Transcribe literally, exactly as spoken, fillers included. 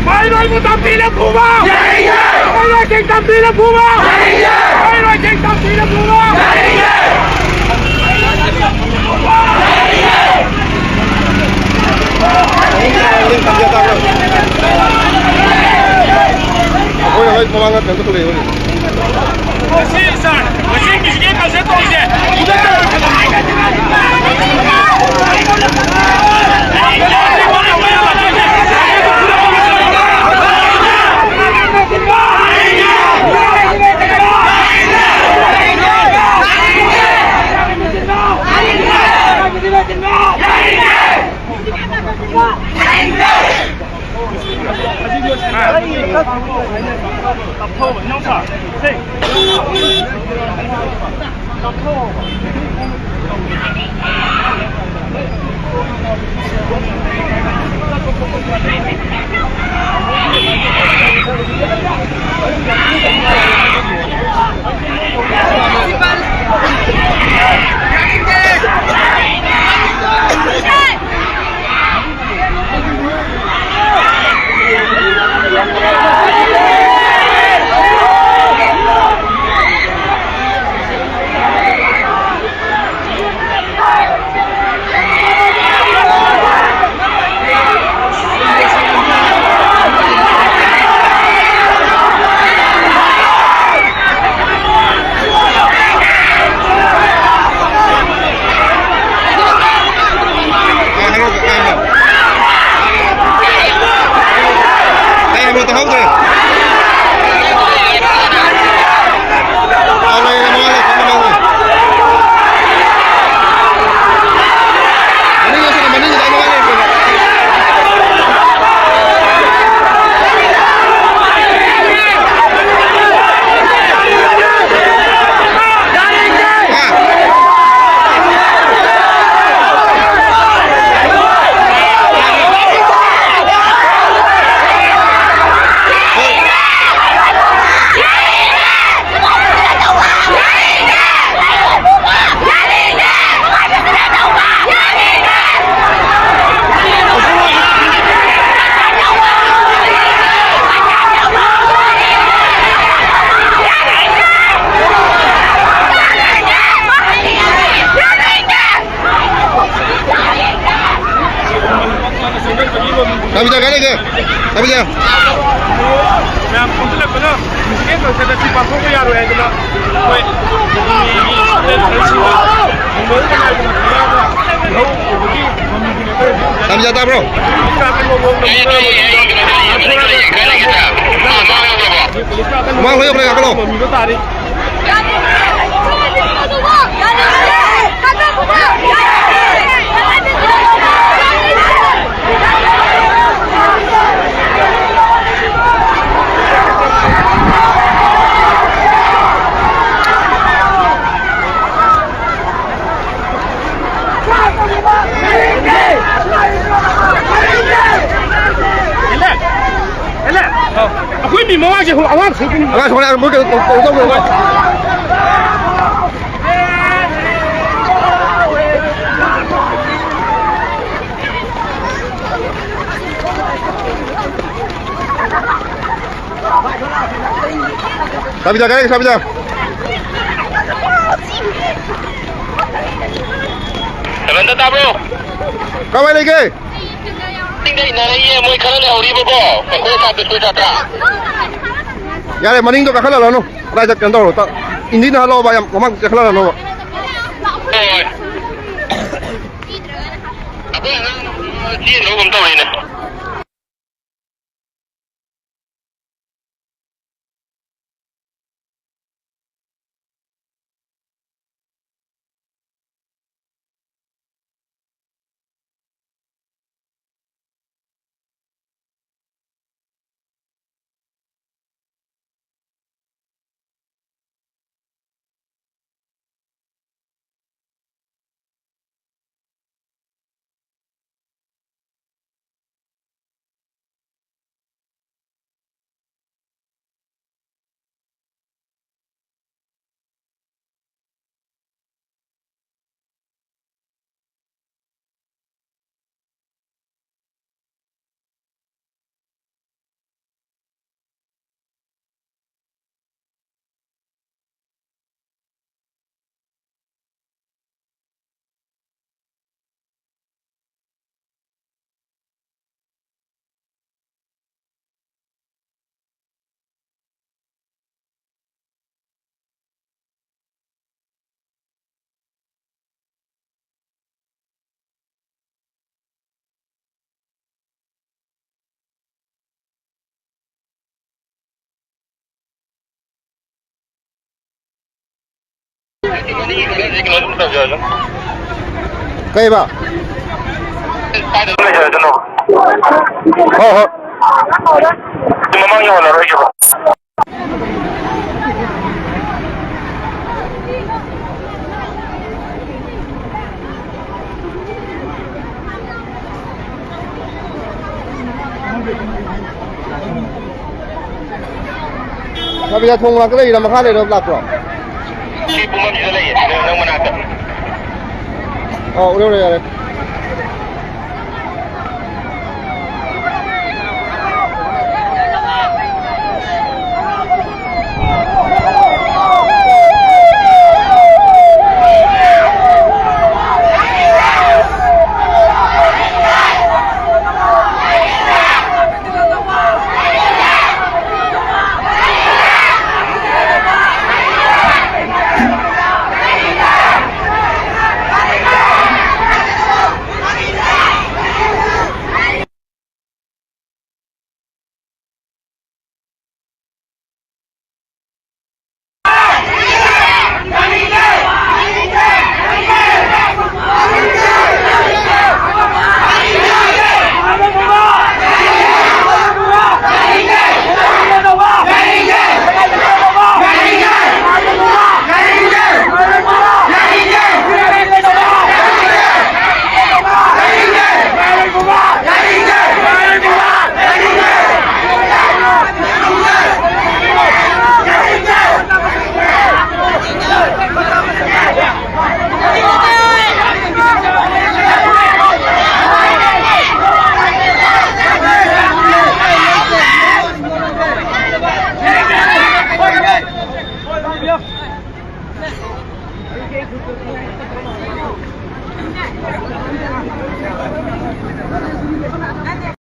ꯃꯍꯩꯔꯣꯏꯕꯨ ꯇꯝꯕꯤꯅ ꯐꯨꯕ! ꯃꯍꯩꯔꯣꯏꯁꯤꯡ ꯇꯝꯕꯤꯅ ꯐꯨꯕ! ꯃꯍꯩꯔꯣꯏꯁꯤꯡ ꯇꯝꯕꯤꯅ ꯐꯨꯕ! ꯑꯩꯈꯣꯏꯅ ꯍꯣꯏ ꯃꯃꯥꯡꯗ ꯀꯩꯅꯣ ꯇꯧꯈꯠꯂꯛꯏ ꯍꯧꯖꯤꯛ꯫ ꯉꯁꯤ ꯁꯥꯔ, ꯉꯁꯤ ꯃ꯭ꯌꯨꯖꯤꯀꯦꯜ ꯀꯟꯁꯔꯠ ꯇꯧꯔꯤꯁꯦ꯫ ꯃꯌꯥꯝ ꯄꯨꯟꯁꯤꯜꯂꯛꯄꯅ ꯃ꯭ꯌꯨꯖꯤꯀꯦꯜ ꯀꯜꯆꯔꯗ ꯁꯤ ꯄꯥꯡꯊꯣꯛꯄ ꯌꯥꯔꯣꯏ ꯍꯥꯏꯗꯅ ꯑꯩꯈꯣꯏ ꯇꯥꯕ꯭ꯔꯣ? ꯃꯃꯥ ꯍꯣꯏ ꯌꯧꯈ꯭ꯔꯦ, ꯀꯥꯈꯠꯂꯣ꯫ ꯃꯃꯤꯗꯣ ꯇꯥꯔꯤ꯫ ꯑꯩꯈꯣꯏ ꯃꯤ ꯃꯃꯥꯡꯁꯦ ꯑꯉꯥꯡ ꯑꯉꯥꯡ ꯁꯣꯛꯅ ꯃꯣꯏ ꯀꯩꯅꯣ ꯇꯧ-, ꯇꯧ-, ꯇꯧ-, ꯆꯥꯕꯤꯗ, ꯀꯥꯏ ꯆꯥꯕꯤꯗ? ꯀꯃꯥꯏ ꯂꯩꯒꯦ? ꯆꯤꯡꯗ ꯏꯟꯅꯔꯛꯏꯌꯦ, ꯃꯣꯏ ꯈꯔ ꯂꯩꯍꯧꯔꯤꯕꯀꯣ, ꯑꯩꯈꯣꯏ ꯁꯥꯇ꯭ꯔ, ꯁ꯭ꯀꯨꯜ ꯁꯥꯇ꯭ꯔ꯫ ꯌꯥꯔꯦ, ꯃꯅꯤꯡꯗꯣ ꯀꯥꯈꯠꯍꯜꯂꯅꯨ꯫ ꯀꯗꯥꯏꯗ ꯀꯩꯅꯣ ꯇꯧꯔꯣ, ꯇ-, ꯏꯟꯗꯤ ꯅꯍꯜꯂꯣꯕ, ꯌꯥꯝ ꯃꯃꯥꯡ ꯆꯦꯟꯈꯠꯍꯜꯂꯅꯣꯕ꯫ ꯍꯣꯏ, ꯍꯣꯏ꯫ ꯑꯩꯈꯣꯏ ꯑꯉꯥꯡ ꯆꯦꯟꯈ꯭ꯔꯒꯨꯝ ꯇꯧꯔꯤꯅꯦ꯫ ꯀꯩꯕ? ꯍꯣꯏ, ꯍꯣꯏ꯫ ꯃꯃꯥꯡ ꯌꯧꯍꯜꯂꯔꯣꯏꯒꯦꯕ꯫ ꯁꯥꯕꯤꯌꯥ ꯊꯣꯡ ꯃꯅꯥꯛꯇ ꯂꯩꯔꯤꯔꯥ, ꯃꯈꯥ ꯂꯩꯔꯥ ꯂꯥꯛꯄ꯭ꯔꯣ? ꯁꯤ ꯄꯨꯡꯐꯝꯁꯤꯗ ꯂꯩꯌꯦ, ꯅꯪ ꯃꯅꯥꯛꯇ꯫ ꯑꯣ, ꯎꯔꯦ, ꯎꯔꯦ, ꯌꯥꯔꯦ꯫